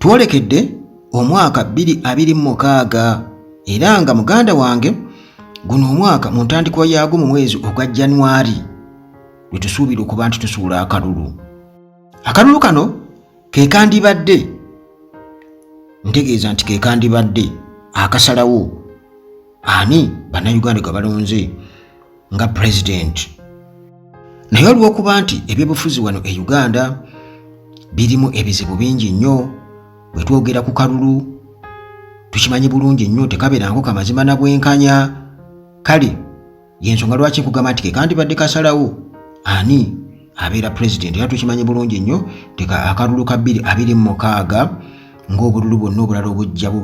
Twolekedde omwaka 2026, era nga muganda wange guno omwaka mu ntandikwa yaagwo mu mwezi ogwa January lwe tusuubira okuba nti tusuula akalulu. Akalulu kano ke kandibadde, ntegeeza nti ke kandibadde akasalawo ani Bannayuganda gwe balonze nga pulezidenti. Naye olw'okuba nti ebyobufuzi wano e Uganda birimu ebizibu bingi nnyo, bwe twogera ku kalulu tukimanyi bulungi nnyo tekabeerangako kamazima na bwenkanya. Kale yensonga lwaki nkugamba nti ke kandibadde kasalawo ani abeera pulezidenti, era tukimanyi bulungi nnyo teka akalulu ka 2026 ng'obululu bwonna obulala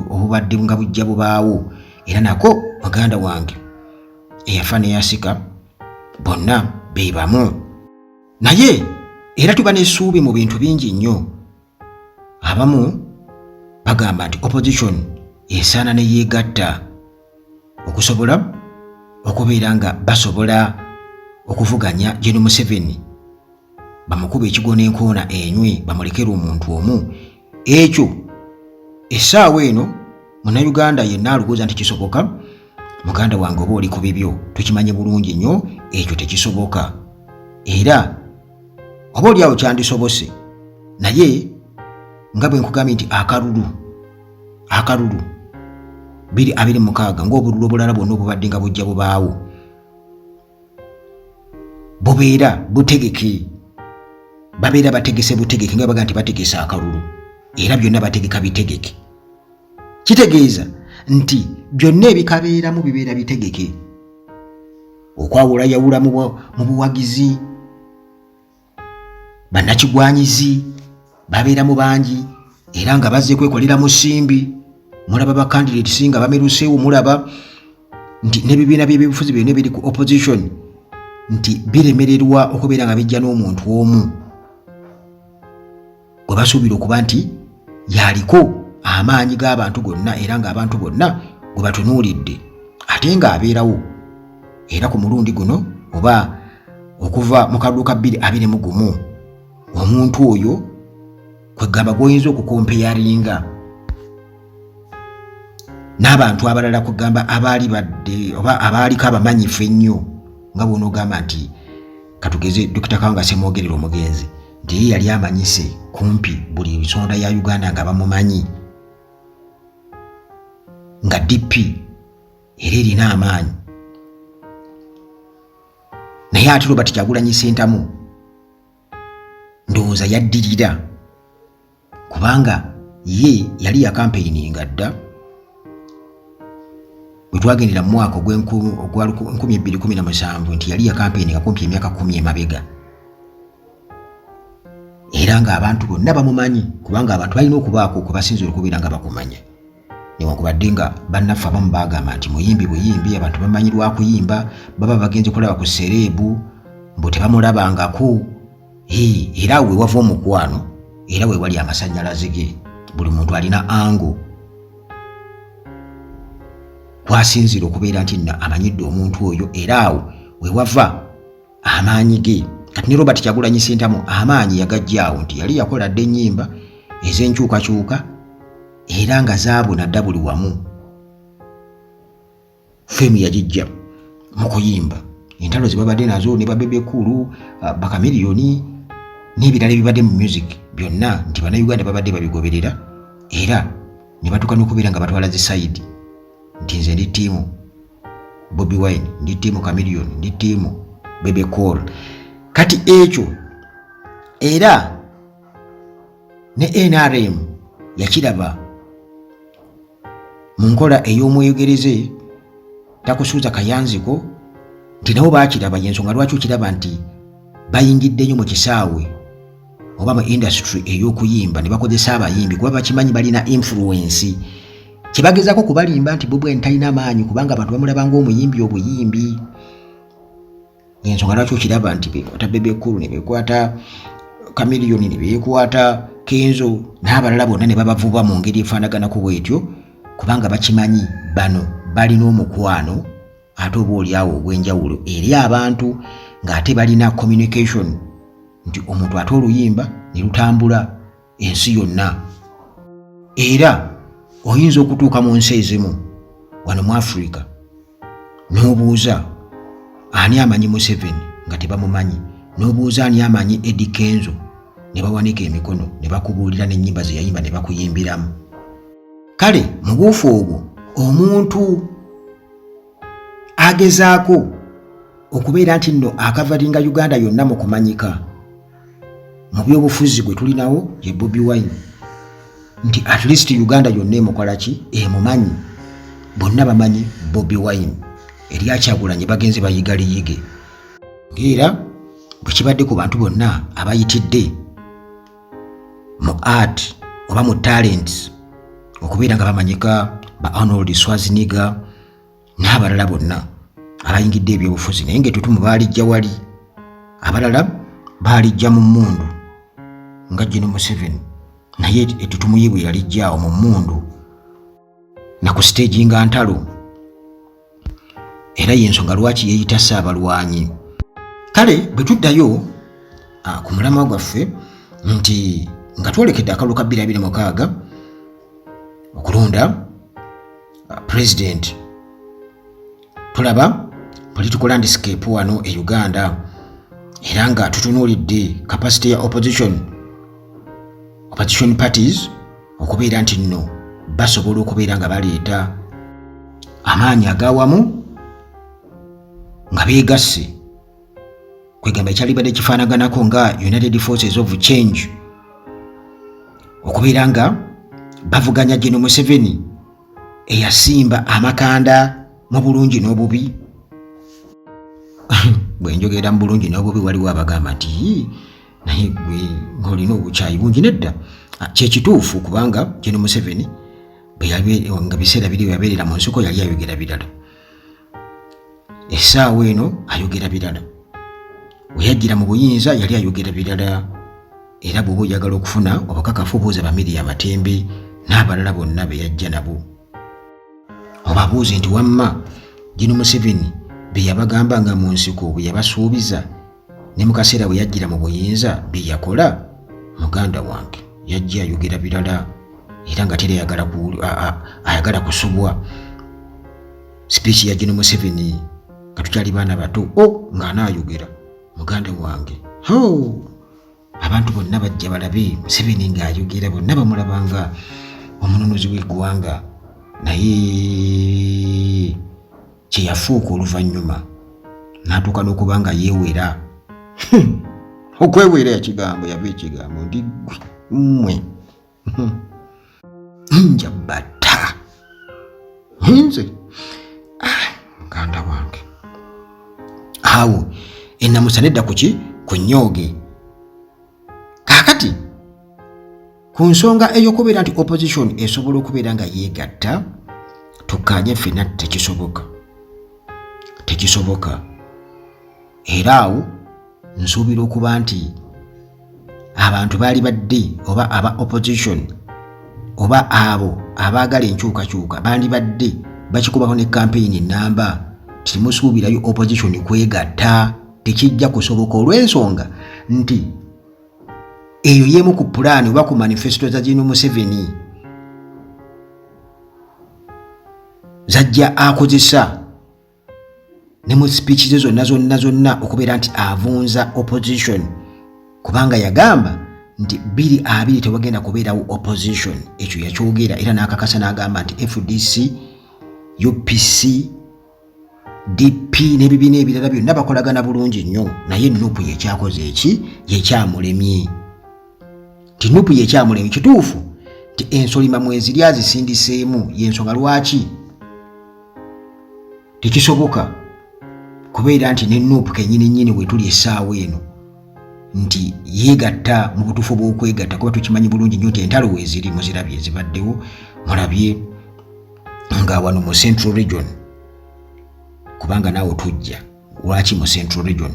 obubadde nga bujja bubaawo, era nako muganda wange eyafa neyasika bonna be bamu. Naye era tuba n'essuubi mu bintu bingi nnyo. Abamu bagamba nti opposition esaana ne yeegatta okusobola okubeera nga basobola okuvuganya Gen Museveni, bamukuba ekigo n'enkoona enywe, bamulekere omuntu omu. Ekyo essaawa eno Munnayuganda yenna alowooza nti kisoboka, muganda wange oba oli ku bibyo, tukimanye bulungi nnyo ekyo tekisoboka. Era oba oli awo kyandisobose, naye nga bwe nkugambye nti akalulu 2026 ng'obululu obulala bwonna obubadde nga bujja bubaawo bubeera butegeke, babeera bategese butegeke, nga baga nti bategese akalulu, era byonna bategeka bitegeke. Kitegeeza nti byonna ebikabeeramu bibeera bitegeke, okwawulayawula mu buwagizi, bannakigwanyizi babeera mu bangi era nga bazze kwekolera mu simbi. Mulaba ba candidates nga bameruseewo, mulaba nti n'ebibiina by'ebyobufuzi byonna ebiri ku opposition nti biremererwa okubeera nga bijja n'omuntu omu gwe basuubira okuba nti yaliko amaanyi g'abantu gonna, era ng'abantu bonna gwe batunuulidde ate ng'abeerawo. Era ku mulundi guno oba okuva mu kalulu ka 2021, omuntu oyo kwegamba gw'oyinza okukompeyaringa n'abantu abalala, kugamba abaali badde oba abaaliko abamanyifu ennyo, nga bw'onoogamba nti katugeze Dr. Kawanga Ssemwogerere omugenzi, nti ye yali amanyise kumpi buli nsonda ya Uganda nga bamumanyi nga DP era erina amaanyi. Naye ate Robert Kyagulanyi Ssentamu ndowooza yaddirira, kubanga ye yali yakampeininga dda bwe twagendera mu mwaka ogwa 2017, nti yali yakampeininga kumpi emyaka 10 emabega, era ng'abantu bonna bamumanyi, kubanga abantu balina okubaako kwe basinzira okubeera nga bakumanya. Newankubadde nga bannaffe abamu bagamba nti muyimbi buyimbi, abantu bamanyi lwakuyimba, baba bagenze kulaba ku sereebu mbu tebamulabangako. Era awo wewava omukwano, era wewali amasannyalaze ge, buli muntu alina ango kwasinzira okubeera nti nno amanyidde omuntu oyo, era awo wewava amaanyi ge. Kati ne Robert Kyagulanyi Ssentamu amaanyi yagajja awo, nti yali yakola dda ennyimba ez'enkyukakyuka era nga zaabuna dda buli wamu. Fame yagijja mu kuyimba, entalo ze babadde nazo ne ba Bebe Cool, Bakamiliyoni n'ebirala ebibadde mu music byonna, nti Bannayuganda babadde babigoberera, era ne batuuka n'okubeera nga batwala zi side nti nze ndi ttiimu Bobi Wine, ndi ttiimu Chameleone, ndi ttiimu Bebe Cool. Kati ekyo era ne NRM yakiraba mu nkola ey'omweyogereze takusuuza kayanziko, nti nabo baakiraba. Y'ensonga lwaki okiraba nti bayingidde nnyo mu kisaawe oba mu industry ey'okuyimba ne bakozesa abayimbi, kuba bakimanyi balina influence. Kyebagezaako kubalimba nti Bobi Wine talina maanyi kubanga abantu bamulaba ng'omuyimbi obuyimbi. Ensonga lwaki okiraba nti bekwata Bebe Cool ne bekwata Chameleone ne bekwata Kenzo n'abalala bonna ne babavuba mu ngeri efaanaganako bwetyo, kubanga bakimanyi bano balina omukwano ate oba oliawo ogw'enjawulo eri abantu, ng'ate balina communication nti omuntu ate oluyimba ne lutambula ensi yonna. Era oyinza okutuuka mu nsi ezimu wano mu Africa n'obuuza ani amanyi Museveni nga tebamumanyi, n'obuuza ani amanyi Eddy Kenzo ne bawanika emikono ne bakubuulira n'ennyimba ze yayimba ne bakuyimbiramu. Kale mu buufu obwo omuntu agezaako okubeera nti nno akavaringa Uganda yonna mu kumanyika mu byobufuzi gwe tulinawo ye Bobi Wine, nti at least Uganda yonna emukola ki, emumanyi, bonna bamanyi Bobi Wine. Erya Kyagulanyi bagenze bayiga liyige, ng'era bwe kibadde ku bantu bonna abayitidde mu art oba mu talents okubeera nga bamanyika, ba Arnold Schwarzenegger n'abalala bonna abayingidde ebyobufuzi, naye ng'ettutumu baalijja wali, abalala baalijja mu mmundu nga General Museveni, naye ettutumu ye bwe yalijja awo mu mmundu na ku siteegi nga ntalo, era y'ensonga lwaki yeeyita Ssaabalwanyi. Kale bwe tuddayo ku mulamwa gwaffe nti nga twolekedde akalulu ka 2026 okulonda president, tulaba political landscape wano e Uganda, era nga tutunuulidde capacity ya opposition parties okubeera nti nno basobola okubeera nga baleeta amaanyi agawamu nga beegasse, kwegamba ekyalibadde kifaanaganako nga United Forces of Change, okubeera nga bavuganya General Museveni eyasimba amakanda mu bulungi n'obubi. Bwe njogera mu bulungi n'obubi, waliwo abagamba nti naye gwe ng'olina obukyayi bungi. Nedda, kyekituufu, kubanga General Museveni nga biseera biri yabeerera mu nsiko yali ayogera birala, essaawa eno ayogera birala, we yajjira mu buyinza yali ayogera birala. Era bw'oba oyagala okufuna obukakafu, buuza ba Miria Matembe n'abalala bonna be yajja nabo, obabuuze nti wamma General Museveni bye yabagamba nga mu nsiko, bwe yabasuubiza, ne mu kaseera bwe yajjira mu buyinza bye yakola. Muganda wange, yajja ayogera birala, era nga teri ayagala kusubwa speech ya General Museveni nga tukyali baana bato. O ng'anaayogera, muganda wange, ho abantu bonna bajja balabe Museveni ng'ayogera, bonna bamulabanga omununuzi w'eggwanga, naye kyeyafuuka oluvannyuma n'atuuka n'okuba nga yeewera okwewera ekigambo, yava ekigambo nti gwe mmwe nja batta nze. Muganda wange, awo enamusa nedda kuki ku nnyooge. Kaakati ku nsonga ey'okubeera nti opposition esobola okubeera nga yeegatta, tukkaanye ffenna, tekisoboka, tekisoboka. Era awo nsuubira okuba nti abantu baali badde oba aba opposition oba abo abaagala enkyukakyuka bandibadde bakikubako ne kampeyini enamba, temusuubirayo opposition kwegatta, tekijja kusoboka, olw'ensonga nti eyo y'emu ku pulaani oba ku manifesto za General Museveni zajja akozesa ne mu speech ze zonna zonna zonna okubeera nti avunza opposition, kubanga yagamba nti 2020 tewagenda kubeerawo opposition. Ekyo yakyogera era n'akakasa n'agamba nti FDC, UPC, DP n'ebibiina ebirala byonna bakolagana bulungi nnyo, naye NUP yekyakoze eki, yekyamulemye, nti NUP yekyamulemye. Kituufu nti ensolima mweziri azisindiseemu, yensonga lwaki tekisoboka kubeera nti ne NUP kenyini nyini wetuli essaawa eno nti yeegatta mu butuufu bw'okwegatta, kuba tukimanyi bulungi nnyo nti entalo weeziri, muzirabye ezibaddewo, mulabye nga wano mu Central Region, kubanga naawe tujja lwaki mu Central Region,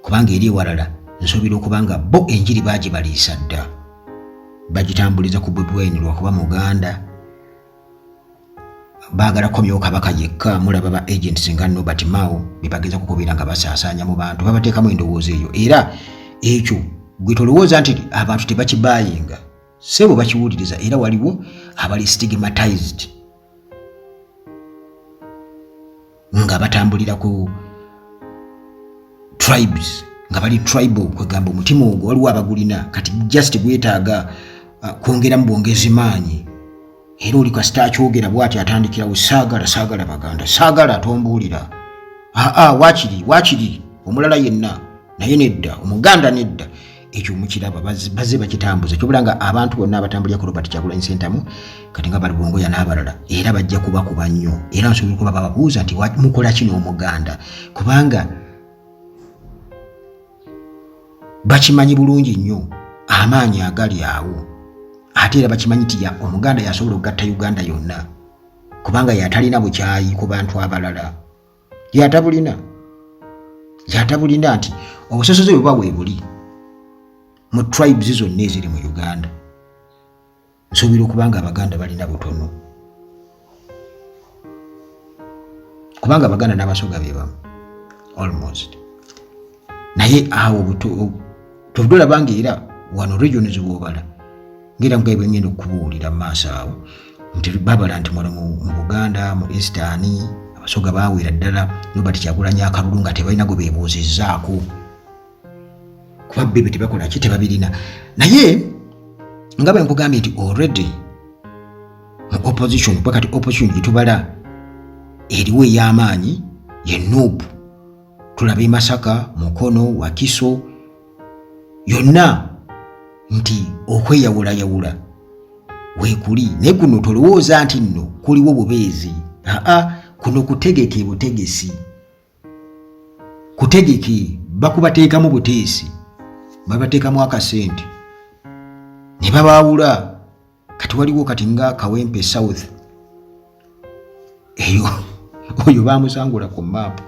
kubanga eri ewalala nsuubira okuba nga bo enjiri baagibaliisa dda, bagitambuliza ku Bobi Wine lwakuba Muganda, baagala kukomyawo Kabaka yekka. Mulaba ba agents nga Norbert Mao bebageza kukubeera nga basaasaanya mu bantu, babateekamu endowooza eyo, era ekyo gwe tolowooza nti abantu tebakibayinga. Sebo bakiwuliriza, era waliwo abali stigmatized nga batambulira ku tribes, nga bali tribal, kwegamba omutima ogwo waliwo abagulina. Kati just gwetaaga kwongeramu bwongezi maanyi. Era oli kasita akyogera bwati atandikirawo, saagala, saagala Baganda, saagala, tombuulira, aa wakiri wakiri omulala yenna, naye nedda Omuganda nedda. Ekyo mukiraba, bazze bakitambuza kyobula nga abantu bonna abatambulira ku Robert Kyagulanyi Ssentamu kati nga Balubongoya n'abalala, era bajja kubakuba nnyo. Era nsobola okuba bababuuza nti mukola kino Omuganda, kubanga bakimanyi bulungi nnyo amaanyi agali awo. Ate era bakimanyi nti Omuganda yasobola okugatta Uganda yonna, kubanga yatalina bukyayi ku bantu abalala, yatabulina, yatabulina nti obusosoze bwe buba weebuli mu tribes zonna eziri mu Uganda. Nsuubira okuba nga Abaganda balina butono, kubanga Abaganda n'Abasoga be bamu almost. Naye awo tolaba nga era wano regions bwobala, ngaera nga bwe ngenda okukubuulira mu maaso awo, nti babala nti muno mu Buganda, mu Eastern, Abasoga baawera ddala Robert Kyagulanyi akalulu nga tebalina gwe beebuuzizzaako, kuba bebe tebakola ki, tebabirina. Naye nga bwe nkugambye nti already mu opposition, kuba kati opposition gyetubala eriwo ey'amaanyi ye NUP. Tulaba e Masaka, Mukono, Wakiso yonna nti okweyawulayawula weekuli. Naye kuno tolowooza nti nno kuliwo bubeezi, aa kuno kutegeke butegesi, kutegeke, bakubateekamu buteesi, babateekamu akasente ne babaawula. Kati waliwo kati nga Kawempe South eyo, oyo bamusangula ku maapu,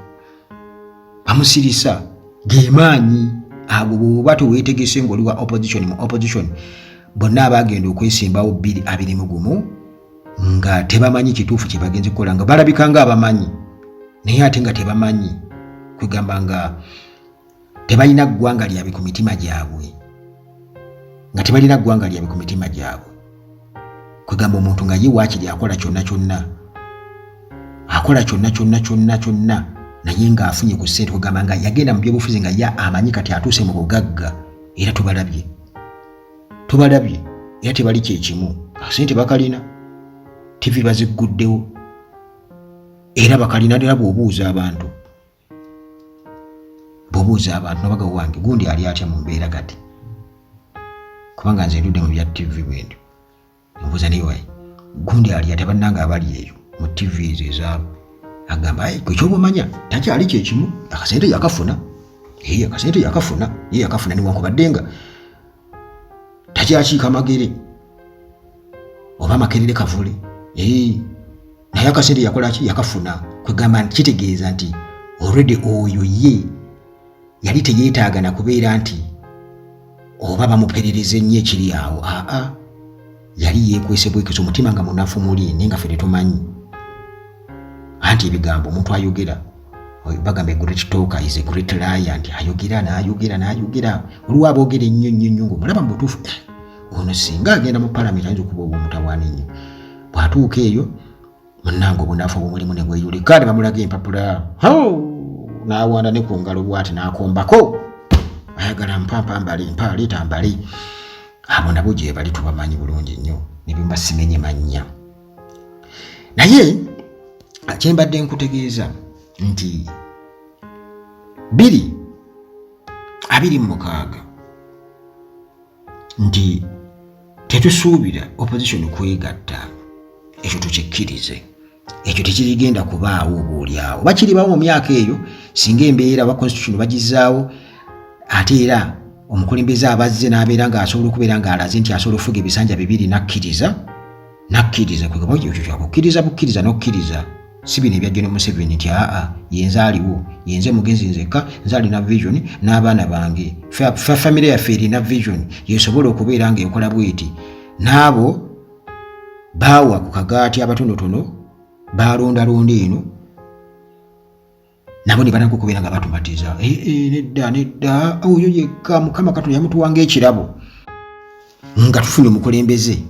bamusirisa. Gemaanyi ago bwoba teweetegese ng'oli wa opposition, mu opposition bonna abagenda okwesimbawo 2021 nga tebamanyi kituufu kye bagenze kukola, nga balabika nga abamanyi naye ate nga tebamanyi, kwegamba nga tebalina ggwanga lyabwe ku mitima gyabwe, nga tebalina ggwanga lyabwe ku mitima gyabwe. Kwegamba omuntu nga ye waakiri akola kyonna kyonna, akola kyonna kyonna kyonna kyonna, naye ng'afunye ku ssente, kwegamba nga yagenda mu byobufuzi nga ye amanyi kati atuuse mu bugagga. Era tubalabye, tubalabye, era tebali kyekimu. Akasente bakalina, TV bazigguddewo, era bakalina. Era bw'obuuza abantu, bw'obuuza abantu nabagawo wange gundi ali atya mu mbeera kati, kubanga nze ndudde mu bya TV bwentyo, mubuuza naye wayi gundi ali atya, bannanga abali eyo mu TV ezo ezaabo, agamba ayi gwe kyoba omanya takyali kyekimu, akasente yakafuna, ee akasente yakafuna, ye yakafuna, newankubadde nga takyakiika Magere oba Makerere Kavule, ee naye akasente yakola ki, yakafuna. Kwegamba nti kitegeeza nti already oyo ye yali teyeetaaga na kubeera nti oba bamuperereza ennyo ekiri awo, aa yali yeekwese bwekesa, omutima nga munafu muli, naye nga ffe tetumanyi. Anti ebigambo omuntu ayogera, bagamba a great talker is a great liar, nti ayogera n'ayogera n'ayogera. Waliwo aboogera ennyo nnyo nnyo ng'omulaba mu butuufu, ono singa agenda mu palamenti ayinza okuba obwomutawaana ennyo. Bw'atuuka eyo munnange, obunafu obumulimu ne bweyulika, ne bamulaga empapula n'awanda ne ku ngalo bw'ati n'akombako, ayagala mpampa mbale, mpa leeta mbale. Abo nabo gye bali, tubamanyi bulungi nnyo, ne bimba simenye mannya. Naye kyembadde nkutegeeza nti 2026 nti tetusuubira opposition kwegatta, ekyo tukikkirize, ekyo tekirigenda kubaawo. Oba oliawo bakiribawo mu myaka eyo singa embeera oba constitution bagizaawo, ate era omukulembeze abazze n'abeera ng'asobola okubeera ng'alaze nti asobola okufuga ebisanja bibiri, nakkiriza, nakkiriza. Kwegamba ekyo kyakukkiriza bukkiriza n'okkiriza, si bino ebya General Museveni nti aa yenze aliwo, yenze mugezi nzekka, nze alina vision n'abaana bange, famire yaffe erina vision yesobola okubeera ng'ekola bweti. N'abo baawa ku kagaati abatonotono balondalonda eno, nabo ne batandika okubeera nga batumatiza, eh, eh, nedda nedda, oyo yekka Mukama Katonda yamutuwanga ekirabo. Nga tufunye omukulembeze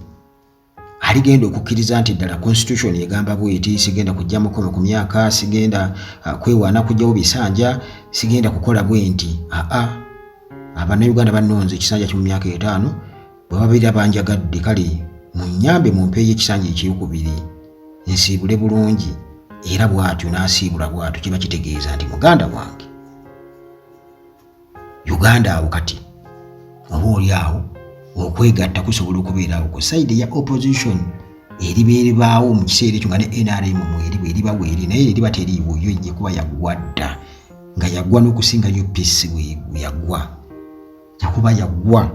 aligenda okukkiriza nti ddala constitution egamba bweti, sigenda kujja mukono ku myaka, sigenda kwewaana kujjawo bisanja, sigenda kukola bwenti. Aa, Abannayuganda bannonze ekisanja kimu myaka 5, bwe babeera banjagadde, kale munnyambe mumpeeyo ekisanja ekyokubiri nsiibule bulungi. Era bw'atyo n'asiibula bw'atyo, kiba kitegeeza nti muganda wange Uganda awo kati oba oli awo okwegatta kusobola okubeerawo ku side ya opposition eriba eribaawo mu kiseera ekyo, nga ne NRM mweri bweriba weeri, naye eriba teriiwo, yo ejja kuba yaggwa dda, nga yaggwa n'okusinga UPC bwe yaggwa, yakuba yaggwa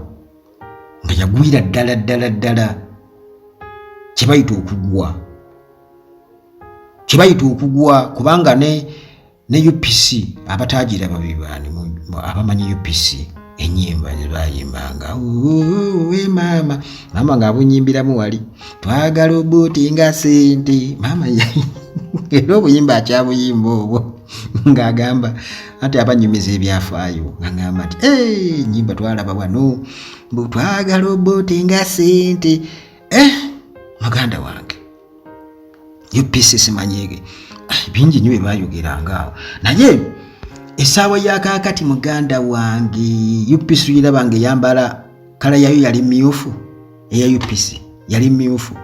nga yagwira ddala ddala ddala. Kyebayita okugwa, kyebayita okugwa, kubanga ne UPC abatagiraba bebaani? Abamanyi UPC, enyimba zebayimbanga, we maama maama ng'abunyimbiramu wali, twagala obuuti nga sente maama, era obuyimba akyabuyimba obwo, ng'agamba ati abanyumiza ebyafaayo, ng'agamba nti enyimba twalaba wano mbu twagala obuuti nga sente. Muganda wange, UPC simanyege bingi nnyo bye bayogeranga awo, naye essaawa ya kaakati, muganda wange, UPC tuyiraba nga eyambala colour yayo yali myufu, eya UPC yali myufu,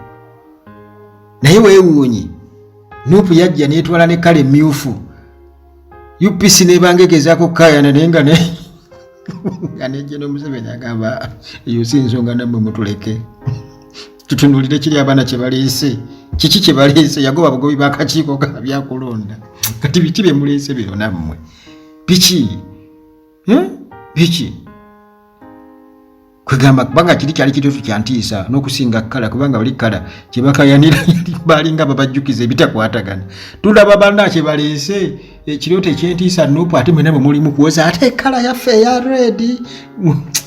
naye weewuunye NUP yajja netwala ne colour emyufu, UPC nebanga egezaako kukayana, naye nga nga nejja Museveni agamba eyo si nsonga, nammwe mutuleke tutunulire kiri abaana kye baleese. Kiki kye baleese? Yagoba bugobi bakakiiko ka byakulonda. Kati biki bye muleese bino nammwe? Biki? Biki? Kwegamba kubanga kiri kyali kituufu kyantiisa n'okusinga colour, kubanga bali colour kyebakayanira balinga babajjukiza ebitakwatagana. Tulaba banna kyebaleese, ekirooto ekyentiisa NUP, ate mwena bwe mulimu kuwoza ate colour yaffe eya red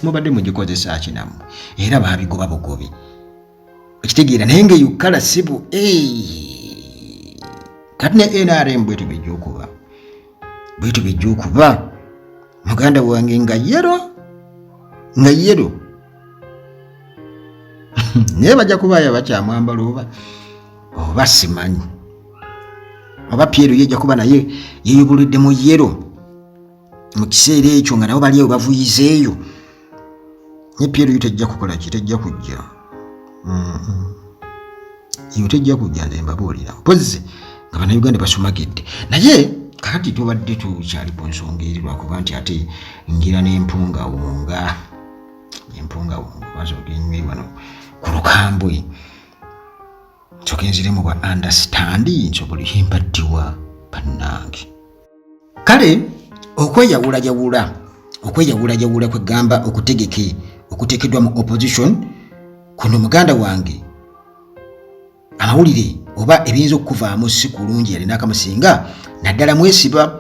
mubadde mugikozesa ki nammwe? Era babigoba bugobi, okitegeera? Naye ngaeyo colour sibu. Kati ne NRM bwetyo bejja okuba, bwetyo bejja okuba, muganda wange, nga yellow, nga yellow, naye bajja kubaayo bakyamwambala oba simanyi oba Pierre yejja kuba naye yeyubulidde mu yellow mu kiseera ekyo, nga nabo bali eyo bavuyizeeyo. Naye Pierre yo tejja kukola ki? Tejja kujja eyo, tejja kujja. Nze mbabuulira, mpozi nga Bannayuganda basumagidde. Naye kakati tubadde tukyali ku nsonga eri, lwakuba nti ate ngira n'empungawunga, empungawunga basooka enywe wano ku lukambwe, nsooka enzire mu bwa understand, nsobola embaddiwa bannange. Kale okweyawulayawula, okweyawulayawula kwegamba okutegeke okuteekeddwa mu opposition kuno, muganda wange, amawulire oba ebiyinza okukuvaamu si kulungi yalina akamusinga, naddala mwesiba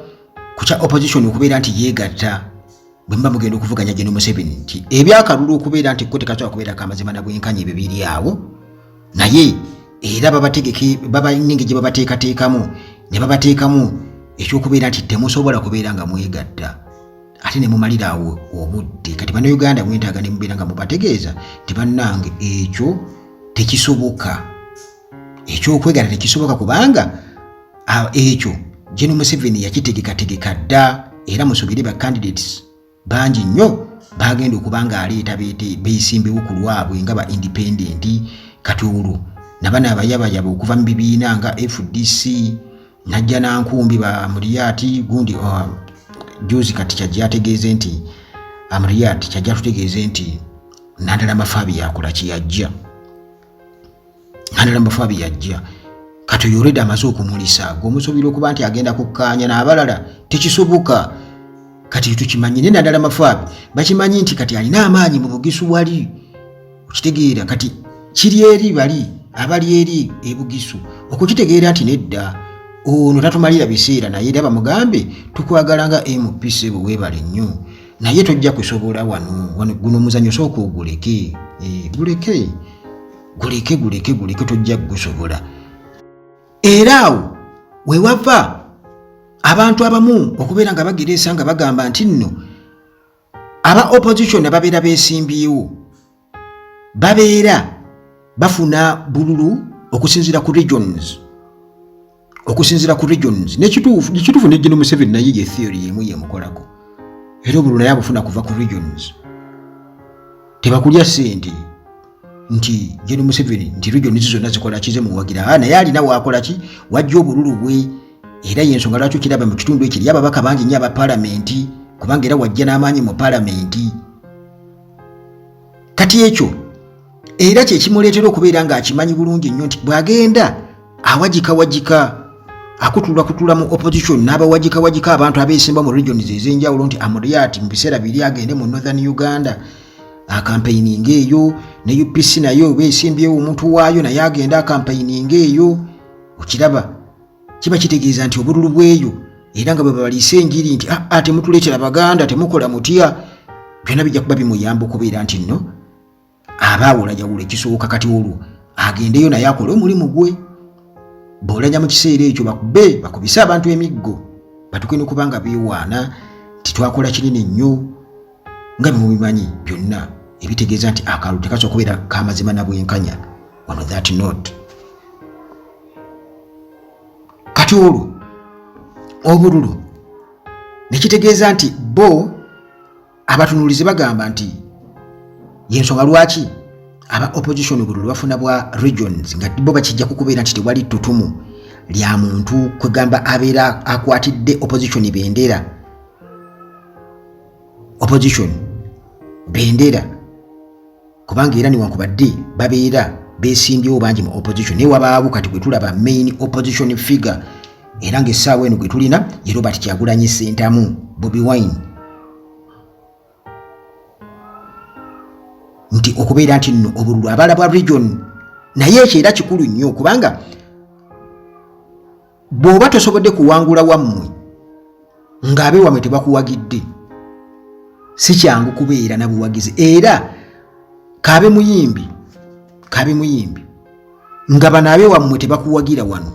ku kya opposition okubeera nti yeegatta bwe muba mugenda okuvuganya Gen Museveni, nti ebyakalulu okubeera nti ko tekasobola kubeerako amazima na bwenkanya, ebyo biri awo. Naye era babategeke, babalina engeri gye babateekateekamu ne babateekamu ekyokubeera nti temusobola kubeera nga mwegatta ate ne mumalira awo obudde. Kati Bannayuganda mwetaaga ne mubeera nga mubategeeza nti bannange, ekyo tekisoboka, ekyokwegatta tekisoboka, kubanga ekyo Gen Museveni yakitegekategeka dda. Era musobere ba candidates bangi nnyo bagenda okuba nga aleeta beesimbewo ku lwabwe nga ba independent. Kati olwo nabano abayabayaba okuva mu bibiina nga FDC, najja nankumbi ba Muriati gundi, juzi kati kyajja ategeeze nti Amuriat kyajja atutegeeze nti Nandala Mafabi yakola kiyajja, Nandala Mafabi yajja. Kati oyo already amaze okumulisa, gweomusuubira okuba nti agenda kukkaanya n'abalala? Tekisoboka. Kati tukimanyi ne Nandala Mafabi bakimanyi nti kati alina amaanyi mu Bugisu wali, okitegeera? Kati kiri eri bali abali eri ebugisu okukitegeera nti nedda, ono tatumalira biseera, naye era bamugambe tukwagala nga MP sebo, weebale nnyo, naye tojja kusobola wano wano. Guno omuzanyo sooka oguleke, guleke, guleke, guleke, guleke, tojja kugusobola. Era awo wewava abantu abamu okubeera nga bagereesa nga bagamba nti nno aba opposition ababeera beesimbyewo. Babeera bafuna bululu okusinziira ku regions, okusinziira ku regions. Nekituufu nekituufu ne General Museveni naye ye theory yemu yemukolako, era obululu naye abufuna kuva ku regions. Tebakulya sente nti General Museveni nti regions zonna zikola kize muwagira, ah, naye alina wakola ki wajja obululu bwe. Era yensonga lwaki okiraba mu kitundu ekyo eri ababaka bangi nnyo aba palamenti, kubanga era wajja n'amaanyi mu palamenti. Kati ekyo era kyekimuleetera okubeera ng'akimanyi bulungi nnyo nti bw'agenda awagikawagika, akutulakutula mu opposition n'abawagikawagika abantu abeesimba mu regions ez'enjawulo, nti Amuriat mu biseera biri agende mu Northern Uganda akampeininga eyo, ne UPC nayo beesimbyewo omuntu waayo naye agende akampeininga eyo. Okiraba, kiba kitegeeza nti obululu bweyo, era nga bwe babaliisa enjiri nti aa ah, ah, temutuleetera Baganda, temukola mutya, byonna bijja kuba bimuyamba okubeera nti nno abaawulajawula ekisooka. Kati olwo agendeyo naye akole omulimu gwe bw'olanya mu kiseera ekyo, bakube bakubise abantu emiggo, batuke nokuba nga beewaana nti twakola kinene nnyo, nga byemubimanyi byonna ebitegeeza nti akalulu tekasobola kubeera kamazima na bwenkanya. On that note, kati olwo obululu nekitegeeza nti bo abatunuulizi bagamba nti yensonga lwaki aba opposition obululu bafuna bwa regions, nga bo bakijja kukubeera nti tewali ttutumu lya muntu kwegamba abeera akwatidde opposition bendera, opposition bendera, kubanga era newankubadde babeera besimbyewo bangi mu opposition, naye wabaawo kati gwe tulaba main opposition figure, era ng'essaawa eno gwe tulina ye Robert Kyagulanyi Ssentamu, Bobi Wine, nti okubeera nti nno obululu abala bwa region. Naye ekyo era kikulu nnyo, kubanga bw'oba tosobodde kuwangula wammwe ng'abewammwe tebakuwagidde, si kyangu kubeera na buwagizi. Era kaabe muyimbi, kaabe muyimbi, nga bano abewammwe tebakuwagira wano,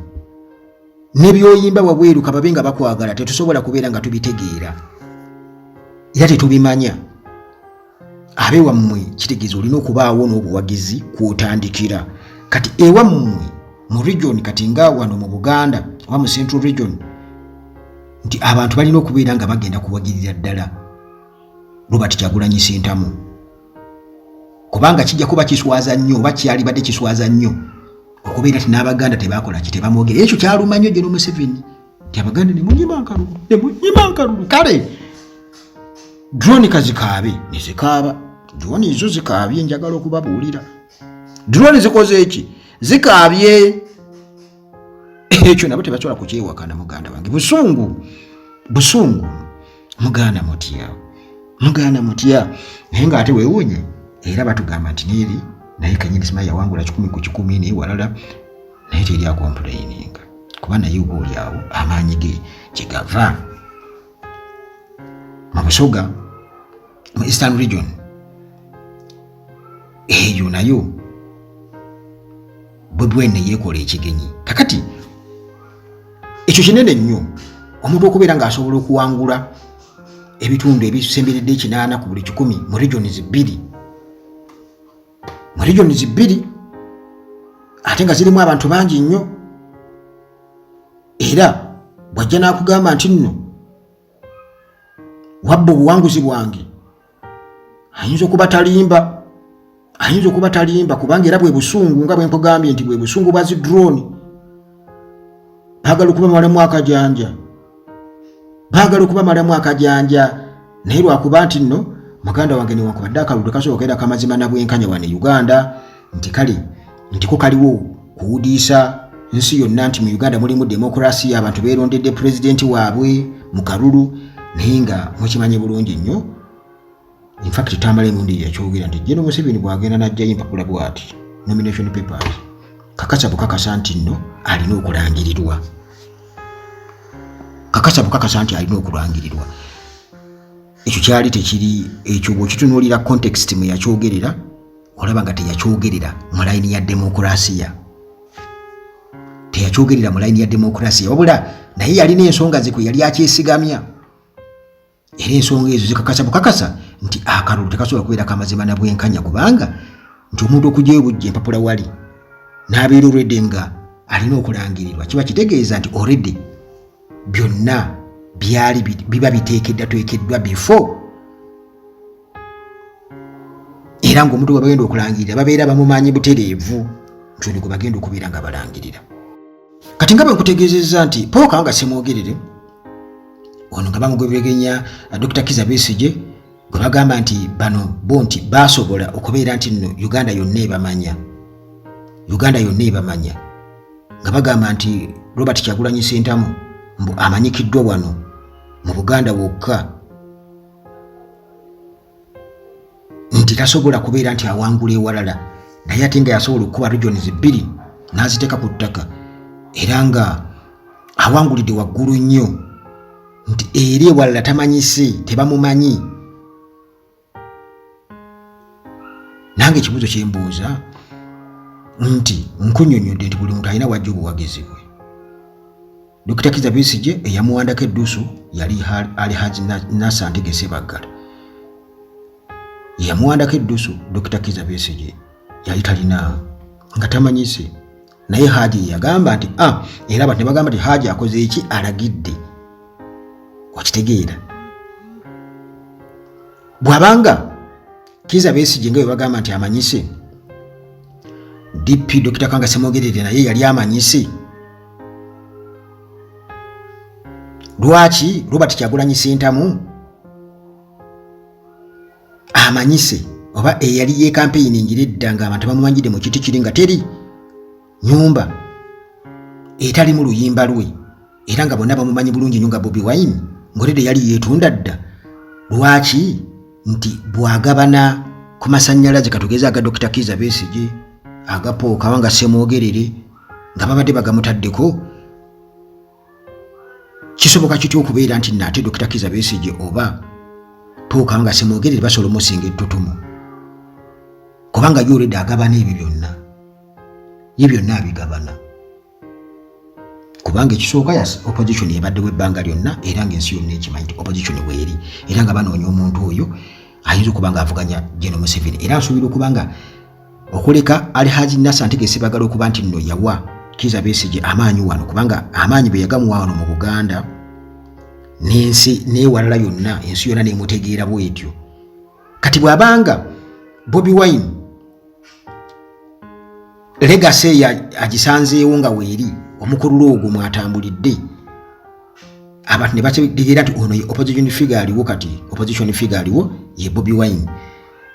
ne by'oyimba wabweru kababe nga bakwagala, tetusobola kubeera nga tubitegeera era tetubimanya. Abewammwe kitegeeza olina okubaawo n'obuwagizi kw'otandikira. Kati ewammwe mu region, kati nga wano mu Buganda oba mu Central Region, nti abantu balina okubeera nga bagenda kuwagirira ddala Robert Kyagulanyi Ssentamu, kubanga kijja kuba kiswaza nnyo, oba kyalibadde kiswaza nnyo okubeera nti n'Abaganda tebakola ki, tebamwogera. Ekyo kyaluma nnyo General Museveni nti Abaganda nemunyima nkalulu, nemunyima nkalulu. Kale drone kazikaabe, nezikaaba drone ezo zikaabye. Njagala okubabuulira, drone zikoze eki? Zikaabye. Ekyo nabo tebasobola kukyewakana. Muganda wange, busungu, busungu. Muganda mutya, muganda mutya. Naye ng'ate weewuunye, era batugamba nti neeri naye kenyini simanyi yawangula 100%, naye walala naye teri akompuleyininga, kuba naye oba oli awo amaanyi ge gye gava mu Busoga, mu Eastern Region eyo nayo Bobi Wine yeekola ekigenyi. Kakati ekyo kinene nnyo omuntu okubeera ng'asobola okuwangula ebitundu ebisemberedde 80% mu regions bbiri, mu regions bbiri, ate nga zirimu abantu bangi nnyo. Era bw'ajja n'akugamba nti nno wabba obuwanguzi bwange, ayinza okuba talimba, ayinza okuba talimba, kubanga era bwe busungu, nga bwe nkugambye nti bwe busungu bwa zi drone. Baagala okubamalamu akajanja, baagala okubamalamu akajanja. Naye lwakuba nti nno muganda wange, newankubadde akalulu tekasoboka era kamazima na bwenkanya wano e Uganda, nti kale nti ko kaliwo kuwudiisa nsi yonna nti mu Uganda mulimu demokurasiya, abantu beerondedde pulezidenti waabwe mu kalulu. Naye nga mukimanyi bulungi nnyo, infact Tamala emirundi yakyogera nti General Museveni bw'agenda n'aggyayo empapula bw'ati, nomination papers, kakasa bukakasa nti nno alina okulangirirwa, kakasa bukakasa nti alina okulangirirwa. Ekyo kyali tekiri ekyo. Bw'okitunuulira context mwe yakyogerera, olaba nga teyakyogerera mu layini ya demokurasiya, teyakyogerera mu layini ya demokurasiya, wabula naye yalina ensonga ze kwe yali akyesigamya, era ensonga ezo zikakasa bukakasa nti akalulu tekasobola kubeera kamazima na bwenkanya, kubanga Nti omuntu okugyayo obujja empapula wali n'abeera already nga alina okulangirirwa, kiba kitegeeza nti already byonna byali biba biteekeddwateekeddwa before, era ng'omuntu gwe bagenda okulangirira babeera bamumanyi butereevu nti ono gwe bagenda okubeera nga balangirira. Kati nga bwe nkutegeezezza nti Paul Kawanga Ssemwogerere ono nga bamugobegenya Dr. Kizza Besigye, gwe bagamba nti bano bo nti baasobola okubeera nti nno Uganda yonna ebamanya, Uganda yonna ebamanya, nga bagamba nti Robert Kyagulanyi Ssentamu mbu amanyikiddwa wano mu Buganda wokka, nti tasobola kubeera nti awangula ewalala, naye ate nga yasobola okukuba regions 2 n'aziteeka ku ttaka, era nga awangulidde waggulu nnyo, nti eri ewalala tamanyise, tebamumanyi. Nange ekibuuzo kyembuuza nti nkunyonyodde nti buli muntu alina wajja obuwagizi bwe. Dr. Kizza Besigye eyamuwandako eddusu yali Ali Haji Nasser Ntege Ssebaggala. Eyamuwandako eddusu Dr. Kizza Besigye yali talina nga tamanyise, naye Haji yagamba nti era abantu ne bagamba nti Haji akoze eki, alagidde. Okitegeera bw'abanga Kizza Besigye nga bwe bagamba nti amanyise DP Dr. Kanga Ssemogerere naye yali amanyise. Lwaki Robert Kyagulanyi Ssentamu amanyise, oba eyali ye kampeyini ngira edda nga abantu bamumanyidde mu kiti kiri nga teri nyumba etalimu luyimba lwe, era nga bonna bamumanyi bulungi nnyo nga Bobi Wine ng'olede yali yeetunda dda. Lwaki nti bw'agabana ku masannyalaze katugeze aga Dr. Kizza Besigye, aga Paul Kawanga Ssemwogerere nga babadde bagamutaddeko, kisoboka kitya okubeera nti nate Dr. Kizza Besigye oba Paul Kawanga Ssemwogerere basobola omusinga ettutumu, kubanga ye olwedde agabana ebyo byonna, ye byonna abigabana, kubanga ekisooka yas opposition ebaddewo ebbanga lyonna, era ng'ensi yonna ekimanyi nti opposition weeri, era nga banoonya omuntu oyo ayinza okuba nga avuganya General Museveni. Era nsuubira okuba nga okuleka Alhaji Nasser Ntege Ssebaggala okuba nti nno yawa Kizza Besigye amaanyi wano, kubanga amaanyi bwe yagamuwa wano mu Buganda n'ensi n'ewalala yonna, ensi yonna n'emutegeera bw'etyo. Kati bw'abanga Bobi Wine legacy eyo agisanzeewo nga weeri omukululo ogwo mwatambulidde, abantu ne bategeera nti ono ye opposition figure aliwo kati, opposition figure aliwo ye Bobi Wine,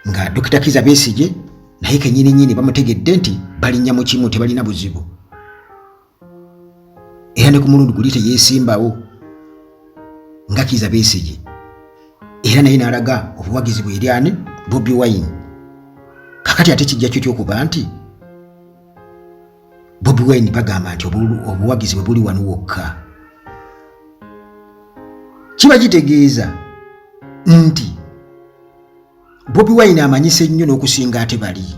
nga Dr. Kizza Besigye naye kenyini nyini bamutegedde nti balinnya mu kimu, tebalina buzibu, era ne ku mulundi guli teyeesimbawo nga Kizza Besigye, era naye n'alaga obuwagizi bwe eri ani, Bobi Wine. Kakati ate kijja kitya okuba nti Bobi Wine bagamba nti obuwagizi bwe buli wano wokka? Kiba kitegeeza nti Bobi Wine amanyise nnyo n'okusinga ate bali,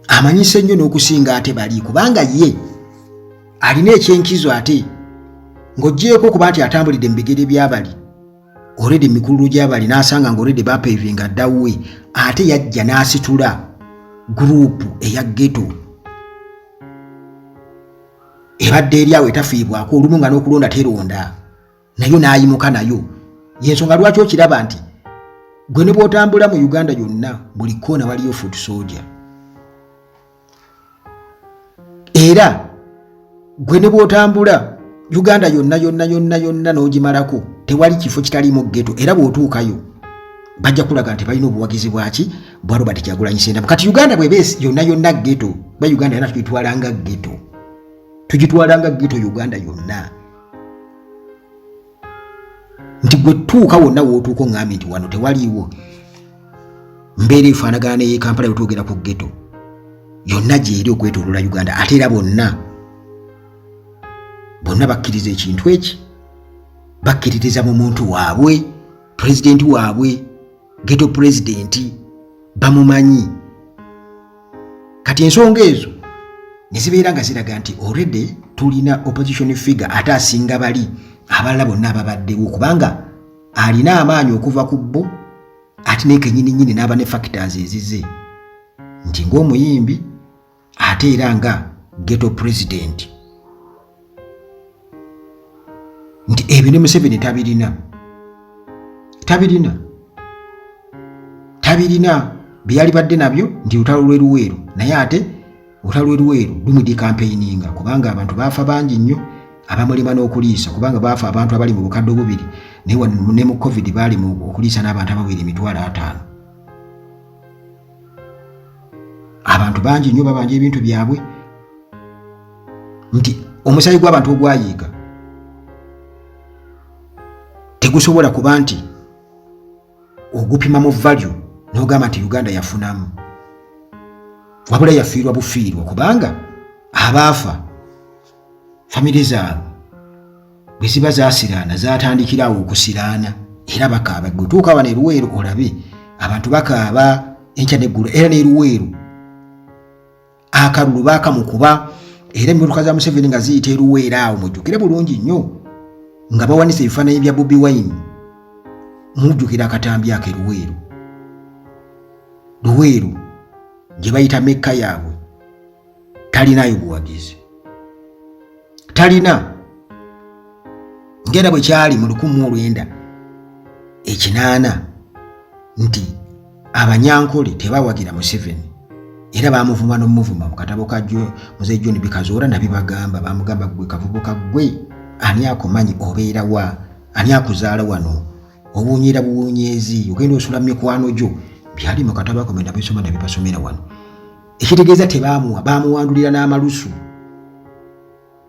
amanyise nnyo n'okusinga ate bali, kubanga ye alina ekyenkizo, ate ng'oggyeeko okuba nti atambulidde mu bigere by'abali already, mikululu gy'abali n'asanga nga already bapavinga ddawe, ate yajja n'asitula gurupu eya ghetto ebadde eri awo etafiibwako olumu nga n'okulonda teronda, nayo n'ayimuka nayo. Yensonga lwaki okiraba nti gwe ne bw'otambula mu Uganda yonna buli kkoona waliyo foot soldier, era gwe ne bw'otambula Uganda yonna yonna yonna yonna n'ogimalako tewali kifo kitaliimu ghetto, era bw'otuukayo bajja kulaga nti balina obuwagizi bwaki, bwa Robert Kyagulanyi Ssentamu. Kati Uganda bw'eba yonna yonna ghetto, ba Uganda yonna tugitwala nga ghetto, tugitwala nga ghetto Uganda yonna, nti gwe tuuka wonna w'otuuka oŋŋambye nti wano tewaliiwo mbeera efaanagana n'eye Kampala bwe twogera ku ghetto yonna gyeri okwetooloola Uganda, ate era bonna bonna bakkiriza ekintu eki, bakkiririza mu muntu waabwe, pulezidenti waabwe, ghetto pulezidenti bamumanyi. Kati ensonga ezo ne zibeera nga ziraga nti already tulina opposition figure ate asinga bali abalala bonna ababaddewo, kubanga alina amaanyi okuva ku bo, Ate naye kenyini nyini n'aba ne factors ezize nti ng'omuyimbi ate era nga ghetto president, nti ebyo ne Museveni tabirina, tabirina, tabirina byeyalibadde nabyo nti lutalo lw'e Luweero. Naye ate olutalo lw'e Luweero lumudikampeininga, kubanga abantu baafa bangi nnyo abamulema n'okuliisa, kubanga baafa abantu abali mu 2000, naye ne mu COVID baali mu okuliisa n'abantu abawera 50,000. Abantu bangi nnyo babanja ebintu byabwe, nti omusaayi gw'abantu ogwayiika tegusobola kuba nti ogupima mu value n'ogamba nti Uganda yafunamu, wabula yafiirwa bufiirwa, kubanga abaafa famire zaabwe bwe ziba zasiraana zatandikirawo okusiraana era bakaaba. Gwe tuuka wano eruweero olabe abantu bakaaba enkya neggulu, era n'eruweero akalulu baakamukuba, era emmotoka za Museveni nga ziyita eruweero awo, mujjukire bulungi nnyo nga bawanisa ebifaananyi bya Bobi Wine. Mujjukira akatambi ako eruweero, Luweero gye bayita Mekka yaabwe. Talinayo buwagizi, talina, ngera bwe kyali mu 1980 nti Abanyankole tebawagira Museveni, era bamuvuma n'omuvuma. Mu katabo ka Muzeyi John Bikazoora nabibagamba, bamugamba, "Gwe kavubuka gwe, ani akumanyi? Obeera wa? Ani akuzaala wano? Obuunyira buwunyeezi, ogenda osula mu mikwano gyo." Byali mu katabo ako, nabisoma, nabibasomera wano. Ekitegeeza tebamuwa, bamuwandulira n'amalusu,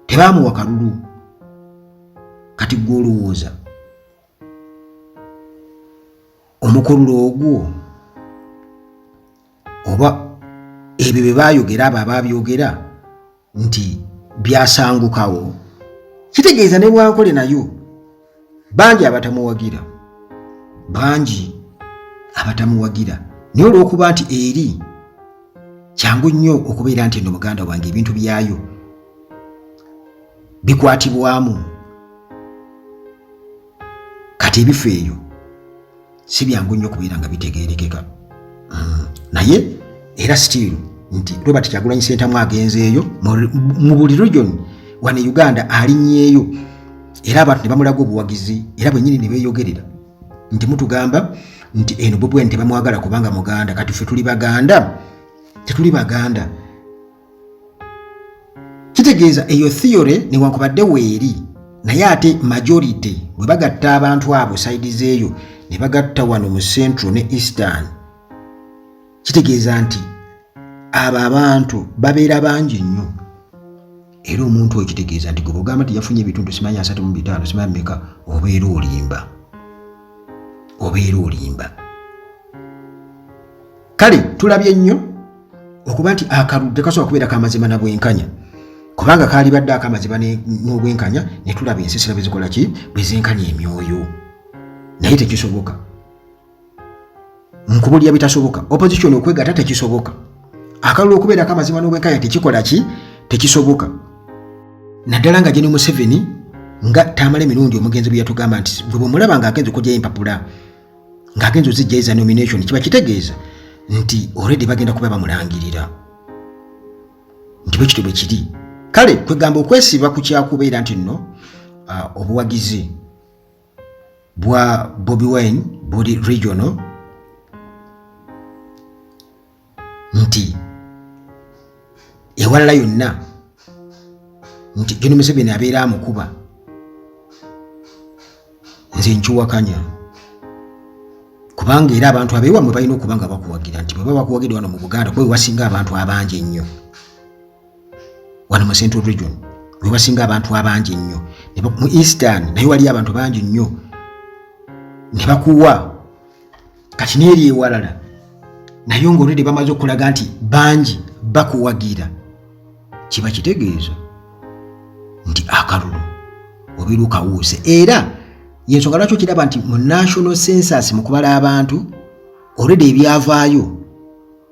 tebamuwa kalulu. Kati gwe olowooza omukululo ogwo oba ebyo bye baayogera, abo ababyogera nti byasangukawo, kitegeeza ne bwankole nayo bangi abatamuwagira, bangi abatamuwagira. Naye olw'okuba nti eri kyangu nnyo okubeera nti eno muganda wange ebintu byayo bikwatibwamu, kati ebifo eyo si byangu nnyo okubeera nga bitegeerekeka. Naye era still nti Robert Kyagulanyi Sentamu agenzeeyo mu buli region wano e Uganda, alinnyeeyo era abantu ne bamulaga obuwagizi, era bwennyini ne beeyogerera nti mutugamba nti eno Bobi Wine tebamwagala kubanga Muganda, kati ffe tuli Baganda? Tetuli Baganda. Kitegeeza eyo theory newankubadde weeri, naye ate majority bwe bagatta abantu abo side zeeyo ne bagatta wano mu Central ne Eastern, kitegeeza nti abo abantu babeera bangi nnyo. Era omuntu oyo kitegeeza nti gwe bwogamba nti yafunye ebitundu simanyi 35, simanyi meka, obeera olimba, obeera olimba. Kale tulabye nnyo okuba nti akalulu tekasobola kubeera kamazima na bwenkanya, kubanga kaali badde akamazima n'obwenkanya ne tulaba ensisira bwe zikola ki, bwe zenkanya emyoyo, naye tekisoboka. Nkubulya bitasoboka. Opposition okwegatta tekisoboka. Akalulu okubeerako amazima n'obwenkanya tekikola ki, tekisoboka, naddala nga Gen Museveni nga tamala emirundi omugenzi bwe yatugamba nti bwe bwemulaba ng'agenza okugyayo empapula, ng'agenza ozijjayo za nomination, kiba kitegeeza nti already bagenda kuba bamulangirira nti bwe kityo bwe kiri. Kale kwegamba okwesiba ku kyakubeera nti nno obuwagizi bwa Bobi Wine buli regional, nti ewalala yonna nti Gen Museveni abeera amukuba, nze nkiwakanya, kubanga era abantu abeewamwe balina okuba nga bakuwagira, nti bwe baba bakuwagira wano mu Buganda, kuba wewasinga abantu abangi ennyo wano mu Central Region, wewasinga abantu abangi ennyo mu Eastern, naye waliyo abantu bangi nnyo ne bakuwa. Kati neeri ewalala naye nga olwedde bamaze okulaga nti bangi bakuwagira, kiba kitegeeza nti akalulu obeera okawuuse. Era yensonga lwaki okiraba nti mu national census, mu kubala abantu, olwedde ebyavaayo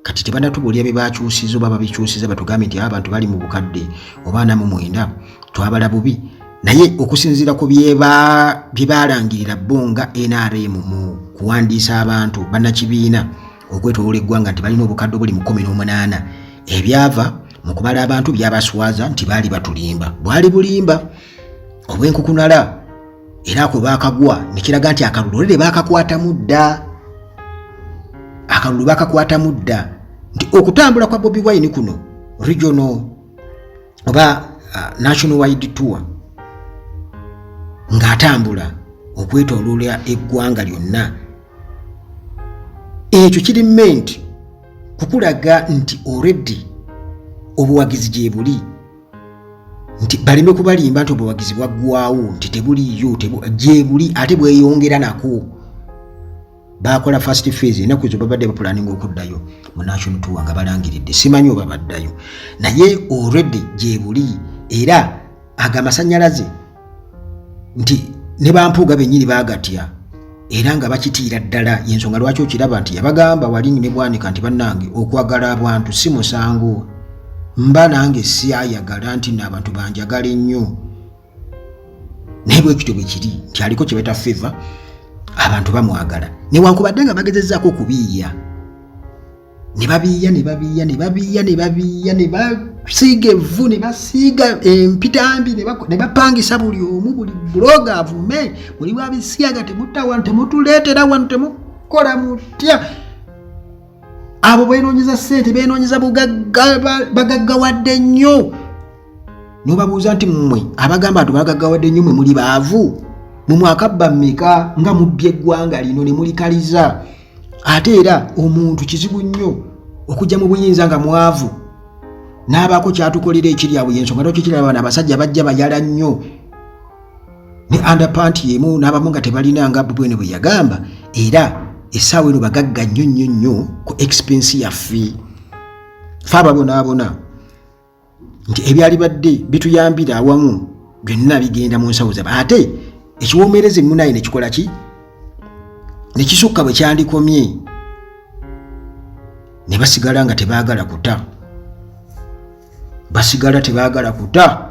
kati tebanatubuulira bye bakyusiza oba babikyusiza, batugambye nti abantu bali mu 49,000 twabala bubi. Naye okusinziira ku bye balangirira bo nga NRM mu okuwandiisa abantu bannakibiina okwetoloola eggwanga nti balina obukadde obuli mu 18. Ebyava mu kubala abantu byabaswaza nti baali batulimba, bwali bulimba obw'enkukunala, era ako baakagwa ne kiraga nti akalulu olere baakakwatamu dda, akalulu baakakwatamu dda, nti okutambula kwa Bobi Wine kuno regional oba national wide tour ng'atambula okwetooloola eggwanga lyonna, ekyo kiri meant kukulaga nti already obuwagizi gye buli, nti baleme kubalimba nti obuwagizi bwaggwawo, nti tebuliiyo. Gye buli ate bweyongera nako. Bakola first phase, ennaku ezo babadde bapulaninga okuddayo mu national tour nga balangiridde, simanyi oba baddayo, naye already gye buli. Era ago amasannyalaze nti ne bampuuga bennyini baagatya era nga bakitiira ddala. Yensonga lwaki okiraba nti yabagamba wali ne Bwanika nti bannange, okwagala abantu si musango, mba nange si ayagala nti nno abantu banjagala ennyo, naye bwe kityo bwe kiri nti aliko kye bayita favor, abantu bamwagala newankubadde nga bagezezzaako okubiiya ne babiiya ne babiiya ne babiiya ne babiiya ne basiiga evvu ne basiiga empitambi ne bapangisa buli omu, buli blogger avume, buli bwabisiyaga, temutta wano, temutuleetera wano, temukola mutya. Abo benoonyeza ssente, benoonyeza bugagga, bagaggawadde nnyo. Nobabuuza nti mmwe abagamba nti bagaggawadde nnyo, mwe muli baavu? Mwe mwakabba mmeka nga mubbye eggwanga lino ne mulikaliza? Ate era omuntu kizibu nnyo okujja mu buyinza nga mwavu n'abaako kyatukolera ekiri awo. Yensonga lwaki kiraba bano abasajja bajja bayala nnyo ne underpant yemu, n'abamu nga tebalina, nga Bwene bwe yagamba. Era essaawa eno bagagga nnyo nnyo nnyo ku expense yaffe fe ababonaabona, nti ebyalibadde bituyambira awamu byonna bigenda mu nsawo zabe, ate ekiwoomereze munaye nekikola ki, nekisukka bwe kyandikomye, ne basigala nga tebaagala kuta, basigala tebaagala kuta.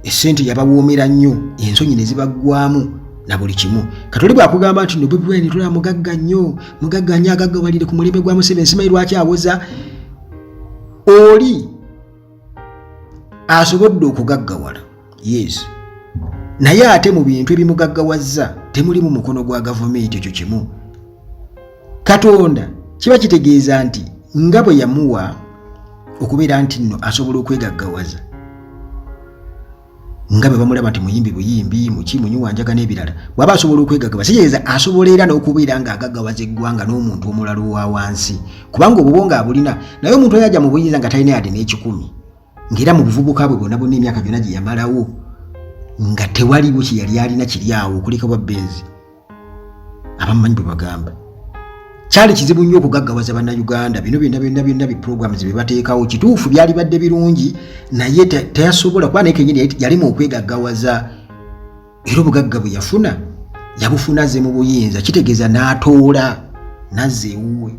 Essente yabawoomera nnyo, ensonyi ne zibaggwamu na buli kimu. Katoli bwakugamba nti no Bobi Wine tulaba mugagga nnyo, mugagga nnyo, agaggawalire ku mulembe gwa Museveni, simanyi lwaki awoza oli asobodde okugaggawala. Yes, naye ate mu bintu ebimugaggawazza temulimu mukono gwa gavumenti. Ekyo kimu Katonda kiba kitegeeza nti nga bwe yamuwa okubeera nti nno asobola okwegaggawaza, nga bwe bamulaba nti muyimbi buyimbi muki, munywa njaga n'ebirala, bw'aba asobola okwegaggawaza, kitegeeza asobola era n'okubeera ng'agaggawaza eggwanga n'omuntu omulala owa wansi, kubanga obubwo ng'abulina. Naye omuntu oyo ajja mu buyinza nga talina yadde n'ekikumi, ng'era mu buvubuka bwe bwonna bwonna, emyaka gyonna gye yamalawo nga tewaliwo kye yali alina kiri awo okuleka bwa benzi, abamumanyi bwe bagamba kyali kizibu nnyo okugaggawaza Bannayuganda. Bino byonna byonna byonna bi programs bye bateekawo, kituufu byali badde birungi, naye teyasobola, kuba naye kenyini yalimu okwegaggawaza, era obugagga bwe yafuna yabufuna ze mu buyinza. Kitegeeza n'atoola nazza ewuwe,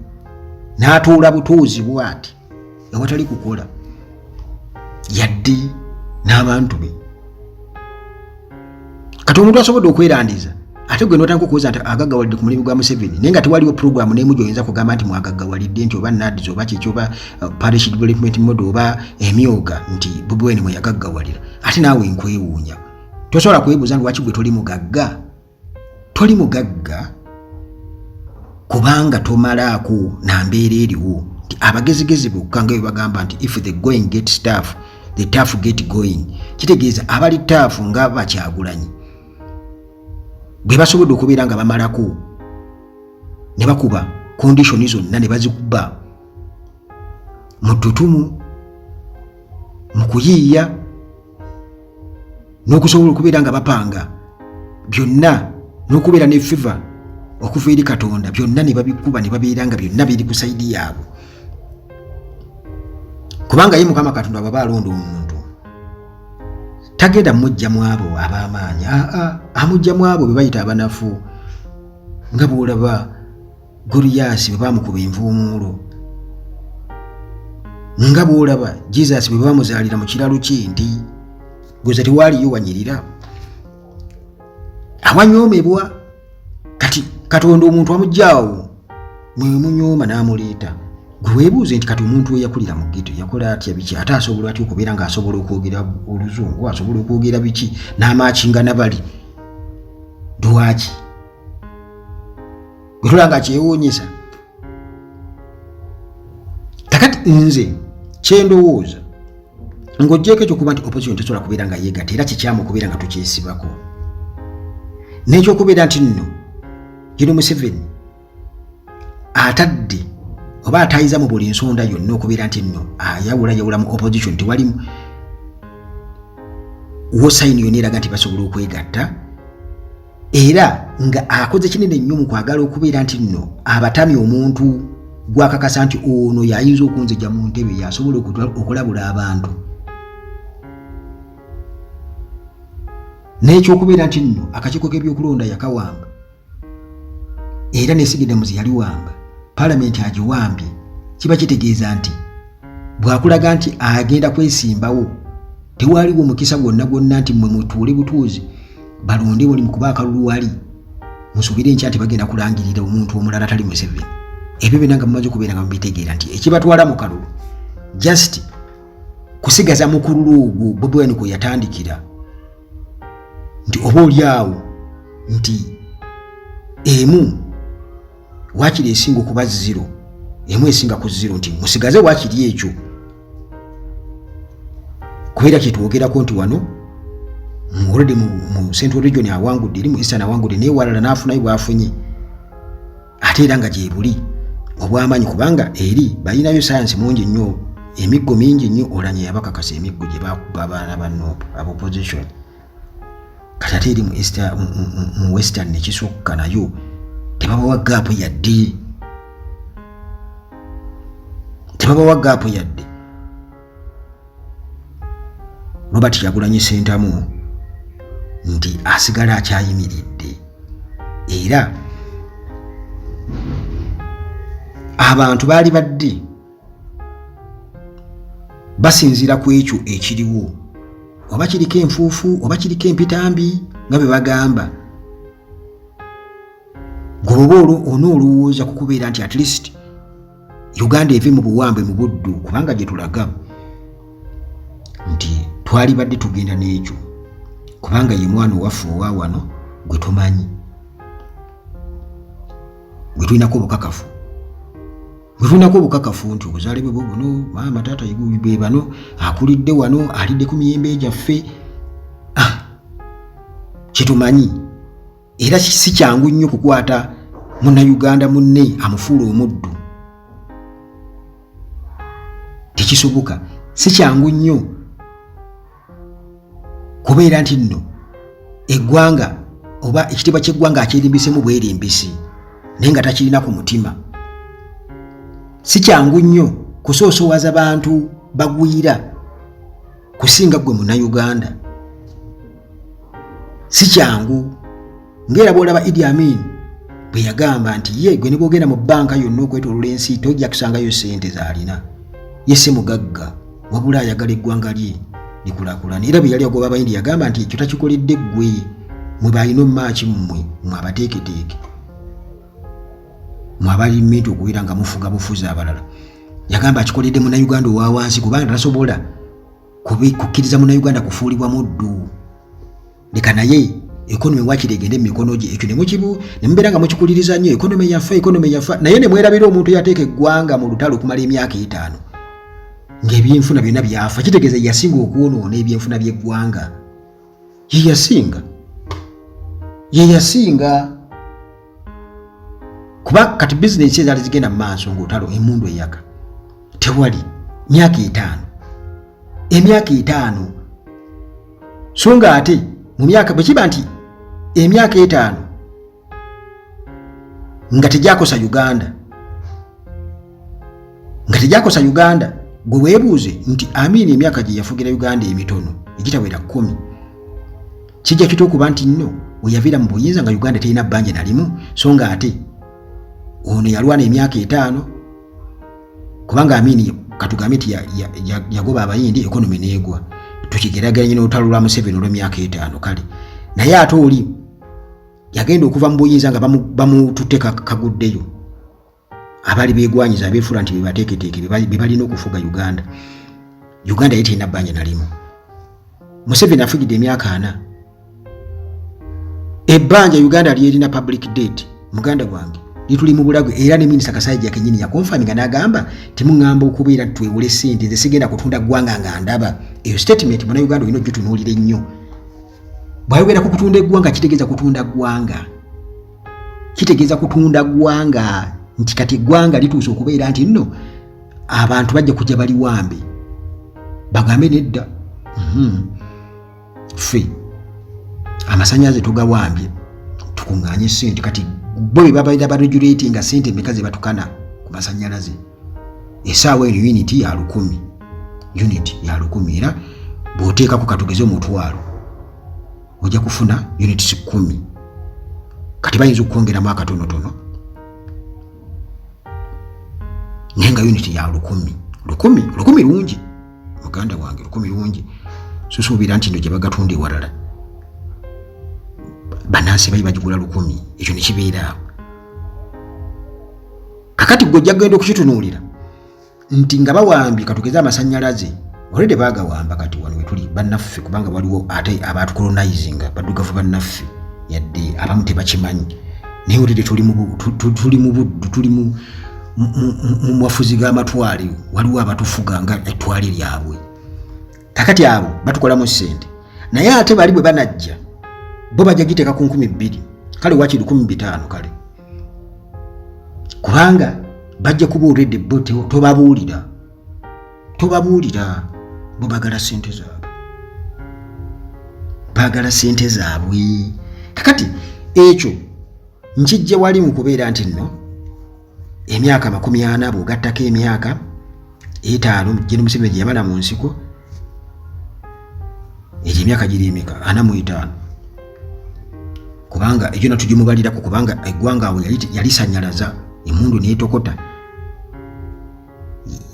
n'atoola butuuzi bw'ati awatali kukola yadde n'abantu be. Kati omuntu asobodde okwerandiza, ate gwe notandika okuwoza nti agaggawalidde ku mulimu gwa Museveni, naye nga tewaliwo puroguramu n'emu gy'oyinza kugamba nti mwagaggawalidde, nti oba NAADS oba kiki oba parish development model oba emyoga, nti Bobi Wine mwe yagaggawalira. Ate naawe nkwewuunya, tosobola kwebuuza lwaki gwe toli mugagga? Toli mugagga kubanga tomalaako na mbeera eriwo, nti abagezigezi bokka, nga bwe bagamba nti if the going gets tough, the tough get going. Kitegeeza abali tough nga Bakyagulanyi bwe basobodde okubeera nga bamalako ne bakuba condition zonna ne bazikuba mu ttutumu, mu kuyiiya n'okusobola okubeera nga bapanga byonna, n'okubeera ne favor okuva eri Katonda, byonna ne babikuba ne babeera nga byonna biri ku side yaabwe, kubanga ye Mukama Katonda bw'aba alonda omuntu tagenda mujja mu abo ab'amaanyi, aa, amujja mu abo be bayita abanafu, nga bw'olaba Goliyaasi bwe baamukuba envuumuulo, nga bw'olaba Jesus bwe bamuzaalira mu kiralo kye, nti goza tewaaliyo wanyirira awanyoomebwa. Kati Katonda omuntu amuggyaawo mwemunyooma n'amuleeta. Gwe weebuuze nti kati omuntu eyakulira mu ghetto yakola atya, biki, ate asobola atya okubeera ng'asobola okwogera oluzungu, asobola okwogera biki n'amaakinga nabali? Lwaki gwe tolaba nga kyewuunyisa? Kakati nze kyendowooza, ng'ogyeko ekyokuba nti opposition tesobola kubeera nga yeegatta, era kikyamu okubeera nga tukyesibako, n'ekyokubeera nti nno General Museveni atadde oba atayiza mu buli nsonda yonna okubeera nti nno ayawulayawula mu opposition, tewali wo sign yonna eraga nti basobola okwegatta, era nga akoze kinene nnyo mu kwagala okubeera nti nno abatamya omuntu gwakakasa nti ono yayinza okunzija mu ntebe, yasobola okulabula abantu, n'ekyokubeera nti nno akakiiko k'ebyokulonda yakawamba, era nesigedamuzi yaliwamba, palamenti agiwambye, kiba kitegeeza nti bw'akulaga nti agenda kwesimbawo, tewaliwo mukisa gwonna gwonna nti mmwe mutuule butuuzi balonde buli mukuba akalulu wali musuubire enkya nti bagenda kulangirira omuntu omulala atali Museveni. Ebyo byonna nga mumaze okubeera nga mubitegeera nti ekibatwala mu kalulu just kusigaza mukululu ogwo Bobi Wine kwe yatandikira, nti oba oli awo nti emu waakiri esinga okuba zero, emu esinga ku zero, nti musigaze waakiri ekyo, kubeera kyetwogerako nti wano already mu Central Region awangudde, eri mu Eastern awangudde, naye walala n'afunayo bwafunye, ate era nga gyebuli obw'amaanyi, kubanga eri balinayo sayansi mungi nnyo, emiggo mingi nnyo. Olanya yabakakasa emiggo gye bakuba abaana ba NUP aba opposition. Kati ate eri mu Western nekisukka, nayo tebabawa gap yadde, tebabawa gap yadde. Robert Kyagulanyi Ssentamu nti asigala akyayimiridde, era abantu baali badde basinziira ku ekyo ekiriwo, oba kiriko enfuufu oba kiriko empitambi nga bwe bagamba. Gwe oba onoolowooza ku kubeera nti at least Uganda eve mu buwambe, mu buddu, kubanga gye tulaga nti twalibadde tugenda n'ekyo, kubanga ye mwana owaffe owa wano gwe tumanyi, gwe tulinako obukakafu, gwe tulinako obukakafu nti obuzaale bwe buno, maama taata be bano, akulidde wano, alidde ku miyembe gyaffe, ah, kyetumanyi. Era si kyangu nnyo kukwata Munnayuganda munne amufuula omuddu, tekisoboka. Si kyangu nnyo kubeera nti nno eggwanga oba ekitiibwa ky'eggwanga akyerimbisemu bwerimbisi naye nga takirina ku mutima. Si kyangu nnyo kusoosowaza bantu bagwira kusinga ggwe Munnayuganda, si kyangu. Ng'era bw'olaba Idi Amin bwe yagamba nti ye gwe ne bwogenda mu bbanka yonna okwetoolola ensi tojja kusangayo ssente z'alina, ye si mugagga, wabula ayagala eggwanga lye likulaakulane. Era bwe yali agoba Abayindi yagamba nti ekyo takikoledde ggwe, mwe baalina omumaaki, mmwe mwe abateeketeeke, mwe abali minti okubeera nga mufuga bufuzi abalala. Yagamba akikoledde Munnayuganda owa wansi, kubanga tasobola kukkiriza Munnayuganda kufuulibwa muddu. Leka naye economy wakiri egende mu mikono gye. Ekyo ne mubeera nga mukikuliriza nnyo, economy yafa, economy yafa, naye ne mwerabira omuntu eyateeka eggwanga mu lutalo okumala emyaka 5 ng'ebyenfuna byonna byafa. Kitegeeza yasinga okwonoona ebyenfuna by'eggwanga, ye yasinga, ye yasinga, kuba kati bizinensi ezaali zigenda mu maaso ng'olutalo, emundu eyaka, tewali. Myaka 5, emyaka 5. So nga ate mu myaka bwe kiba nti emyaka 5 nga tegyakosa Uganda, nga tegyakosa Uganda, gwe weebuuze nti Amini emyaka gye yafugira Uganda emitono egitawera 10, kijja kitya okuba nti nno we yaviira mu buyinza nga Uganda terina bbanja nalimu? So nga ate ono yalwana emyaka 5, kubanga Amini katugambe nti yagoba Abayindi, economy neegwa, tukigeraganye n'olutalo lwa Museveni olw'emyaka 5. Kale naye ate oli Yagenda okuva mu buyinza nga bamututte kaguddeyo. Abaali beegwanyiza, abeefuula nti bebateeketeeke, be balina okufuga Uganda. Uganda ye terina bbanja nalimu. Museveni afugidde emyaka 40, ebbanja Uganda lyerina, public debt, muganda wange, lituli mu bulago. Era ne Minisita Kasaija kenyini yaconfirminga n'agamba, "Temuŋŋamba okubeera twewole ssente, nze sigenda kutunda ggwanga nga ndaba." Eyo statement, Munauganda, olina ogitunuulira ennyo. Bw'ayogera ku kutunda eggwanga, kitegeeza kutunda ggwanga, kitegeeza kutunda ggwanga, nti kati eggwanga lituuse okubeera nti nno abantu bajja kujja baliwambe, bagambe nedda. Ffe amasanyalaze tugawambye, tukuŋŋaanye ssente. Kati bo be babaira baregulate nga ssente emeka ze batukana ku masanyalaze. Esaawa eno unit ya 1000, unit ya 1000. Era bw'oteekako katugeze 500, ojja kufuna units 10. Kati bayinza okukwongeramu akatonotono, naye nga unit ya 1000. 1000, 1000 lungi, muganda wange, 1000 lungi. Susuubira nti no gye bagatunda ewalala bannansi bali bagigula 1000. Ekyo ne kibeera awo. Kakati gwe ojja kugenda okukitunuulira nti nga bawambye katugeze amasannyalaze, olwedde baagawamba. Kati wano wetuli bannaffe, kubanga waliwo ate abatucolonizinga, baddugavu bannaffe, yadde abamu tebakimanyi, naye olwedde tuli mu buddu, tuli mu mafuzi g'amatwale. Waliwo abatufuga nga ettwale lyabwe. Kakati abo batukolamu ssente, naye ate bali bwe banajja bo bajja giteeka ku 2000, kale wakiri 1500, kale kubanga bajja kuba olwedde bo tobabuulira, tobabuulira. Bo bagala ssente zaabwe, baagala ssente zaabwe. Kakati ekyo nkijja wali mu kubeera nti nno emyaka 40 bw'ogattako emyaka 5 Gen Museveni gye yamala mu nsiko, egyo emyaka giri emeka? 45. Kubanga egyo natugimubalirako, kubanga eggwanga awo yalisanyalaza, emundu neetokota,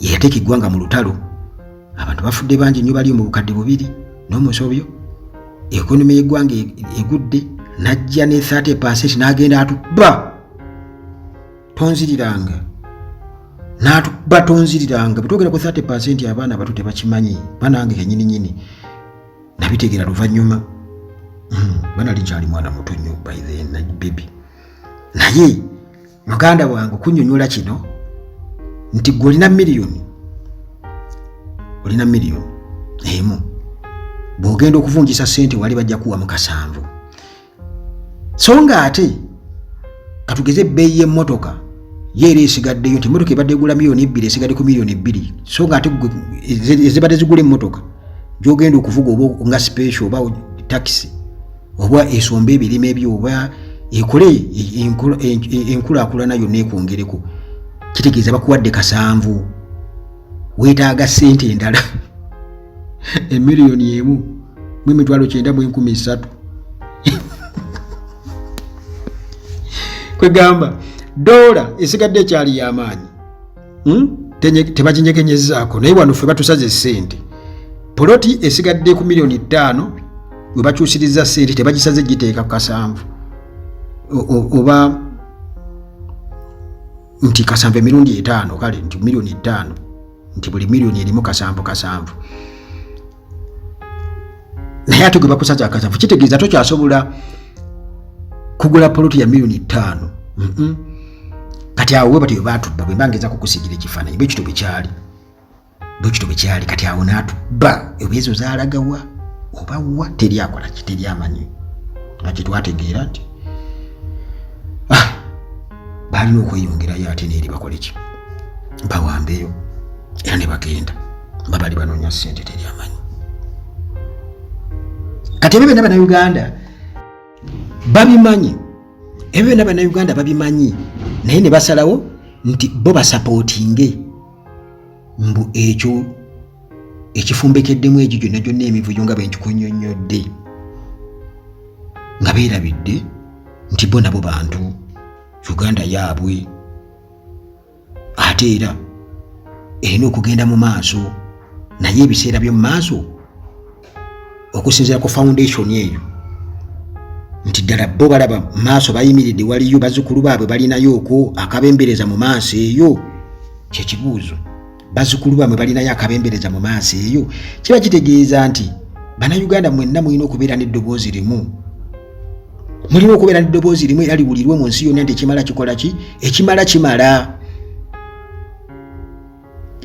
yeyateeka eggwanga mu lutalo, abantu bafudde bangi nnyo, bali mu 2000 n'omusobyo, economy y'eggwanga egudde, najja ne 30% n'agenda atuba tonziriranga, n'atuba tonziriranga. Bwetwogera ku 30%, abaana abato tebakimanyi. Banange kenyini nyini nabitegeera luvannyuma. Banali nkyali mwana muto nnyo by then, baby. Naye muganda wange, okunyonyola kino nti gwe olina miliyoni, olina miliyoni 1, bw'ogenda okuvunjisa ssente wali bajja kuwa mu kasanvu. So nga ate katugeze ebbeeyi y'emmotoka ye era esigaddeyo, nti emmotoka ebadde egula miliyoni 2 esigadde ku miliyoni 2. So nga ate gwe ezibadde zigula emmotoka gy'ogenda okuvuga, oba nga special, oba takisi, oba esomba ebirime byo, oba ekole enkulaakulana yonna ekwongereko, kitegeeza bakuwadde kasanvu, weetaaga ssente endala 1,903,000. Kwegamba doola esigadde ekyali y'amaanyi. Tebaginyegenyezaako. Naye wano ffe batusaze ssente. Poloti esigadde ku miliyoni 5, we bakyusiriza ssente tebagisaze giteeka ku kasanvu, oba nti kasanvu emirundi 5, kale nti miliyoni 5, nti buli miliyoni erimu kasanvu kasanvu. Naye ate gwe bakusaza akasanvu, kitegeeza tokyasobola kugula poloti ya miliyoni 5. Kati awo we batyo batubba. Bwe mba ngeza kukusigira ekifaananyi, bwekityo bwe kyali, bwekityo bwe kyali. Kati awo n'atubba ezo zaalagawa oba wa, teri akola ki, teri amanyi. Nga kyetwategeera nti baalina okweyongerayo ate neeri bakole ki, bawambeyo era ne bagenda babali banoonya ssente, teri amanyi. Kati ebyo byonna Bannayuganda babimanyi, ebyo byonna Bannayuganda babimanyi, naye ne basalawo nti bo basupportinge mbu ekyo ekifumbekeddemu egyo gyonna gyonna emivuyo nga bwenkikunyonnyodde, nga beerabidde nti bo nabo bantu, Uganda yaabwe, ate era erina okugenda mu maaso. Naye ebiseera by'omu maaso, okusinziira ku foundation eyo Nti ddala bo balaba maaso bayimiridde, waliyo bazzukulu baabwe balinayo okwo akabembereza mu maaso eyo? Kyekibuuzo. Bazzukulu bammwe balinayo akabembereza mu maaso eyo? Kiba kitegeeza nti Bannayuganda mwenna mulina okubeera n'eddoboozi limu, mulina okubeera n'eddoboozi limu era liwulirwe mu nsi yonna nti ekimala kikola ki? Ekimala kimala,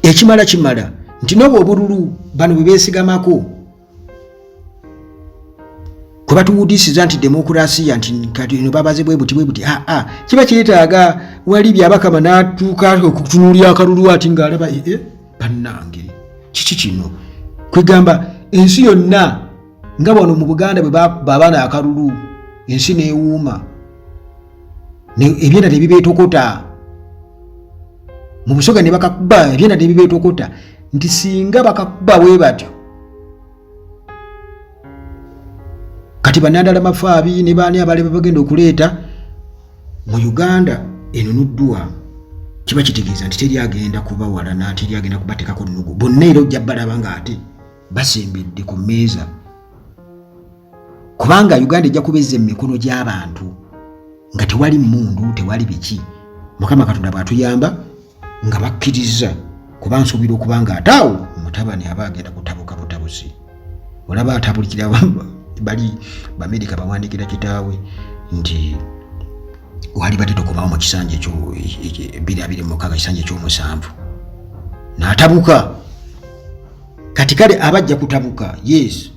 ekimala kimala. Nti n'obwo obululu bano bwe beesigamako kwe batuwudisiza nti demokurasiya, nti kati eno babaze bwe buti bwe buti, aa kiba kyetaaga wali Byabakama n'atuuka okutunuulira akalulu ati ng'alaba, ee eh, eh, bannange, kiki kino? Kwegamba ensi yonna nga wano mu Buganda bwe babaana akalulu, ensi n'ewuuma, ebyenda tebibeetokota. Mu Busoga ne bakakuba, ebyenda tebibeetokota. Nti singa bakakuba bwe batyo kati banandala mafaabi ne baani abalebe bagenda okuleeta mu Uganda eno nuddwa, kiba kitegeeza nti teri agenda kubawalana, teri agenda kubateekako nnugu bonna, era ojja balaba nga ate basembedde ku mmeeza, kubanga Uganda ejja kubezza emikono gy'abantu nga tewali mmundu, tewali biki. Mukama Katonda bw'atuyamba nga bakkiriza, kuba nsuubira okuba nga ate awo omutabani aba agenda kutabuka butabuzi. Olaba atabulikira bali Bamerika bawandikira kitaawe nti wali badde tokomawo mu kisanja ekyo 2026, kisanja ekyomusanvu, n'atabuka. Kati kale abajja kutabuka, yes,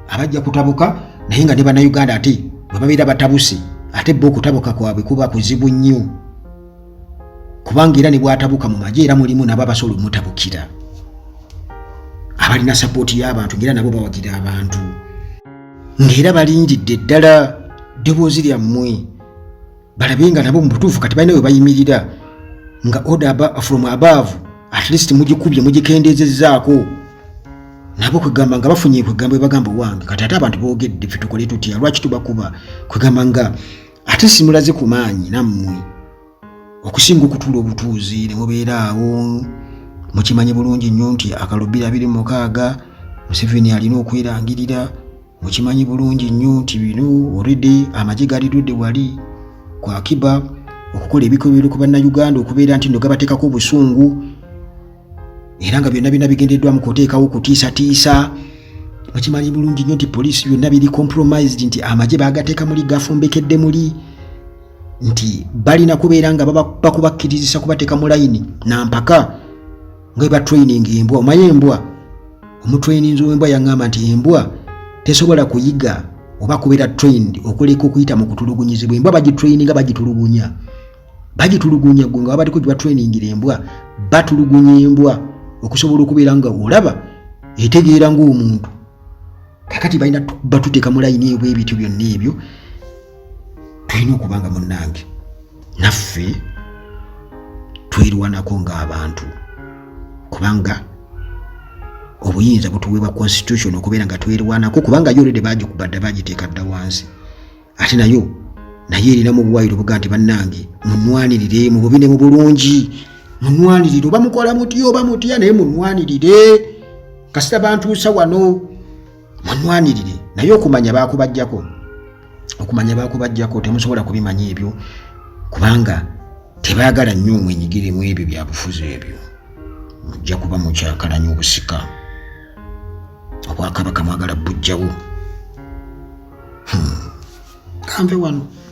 abajja kutabuka, naye nga ne Bannayuganda ate bwe babeera batabuse, ate bo okutabuka kwabwe kuba kuzibu nnyo, kubanga era ne bwatabuka mu magye era mulimu nabo abasobola omutabukira, abalina sapooti y'abantu, ngaera nabo bawagira abantu, ng'era balingidde ddala ddoboozi lyammwe balabe nga nabo mu butuufu kati balina we bayimirira, nga order from above at least mugikubye, mugikendezezzaako nabo. Kwegamba nga bafunye, kwegamba bagamba wange kati ate abantu boogedde, ffe tukole tutya? Lwaki tubakuba? Kwegamba nga ate simulaze ku maanyi nammwe okusinga okutuula obutuuzi ne mubeera awo. Mukimanyi bulungi nnyo nti akalulu 2026 Museveni alina okwerangirira. Mukimanyi bulungi nnyo nti bino already amagye galidudde wali ku akiba okukola ebikolobero ku Bannayuganda, okubeera nti no gabateekako obusungu, era nga byonna byonna bigendeddwa mu kuteekawo okutiisatiisa. Mukimanyi bulungi nnyo nti poliisi byonna biri compromised, nti amagye baagateeka muli, gafumbekedde muli, nti balina kubeera nga bakubakkirizisa kubateeka mu layini nampaka nga eba training embwa. Omanyi embwa, omutraininzi w'embwa yaŋŋamba nti embwa tesobola kuyiga oba kubeera trained okuleka okuyita mu kutulugunyizibwa. Embwa bagitraininga, bagitulugunya, bagitulugunya. Gwe nga babaliko gye batrainingira embwa, batulugunya embwa okusobola okubeera nga olaba etegeera ng'omuntu. Kakati balina batuteeka mu layini eyo bwebityo byonna ebyo. Tulina okuba nga munnange naffe twerwanako ng'abantu, kubanga obuyinza butuweebwa constitution okubeera nga twerwanako, kubanga yo already bagikuba dda, bagiteeka dda wansi. Ate nayo naye erina mu buwayiro buga nti bannange munwanirire mu bubi ne mu bulungi, munwanirire oba mukola mutya oba mutya, naye munwanirire. Kasita bantuusa wano, munwanirire. Naye okumanya bakubajjako, okumanya bakubajjako, temusobola kubimanya ebyo, kubanga tebaagala nnyo mwenyigiremu ebyo byabufuzi ebyo. Mujja kuba mukyakalanya obusika, obwakabaka mwagala bujjawo. Kanve wano.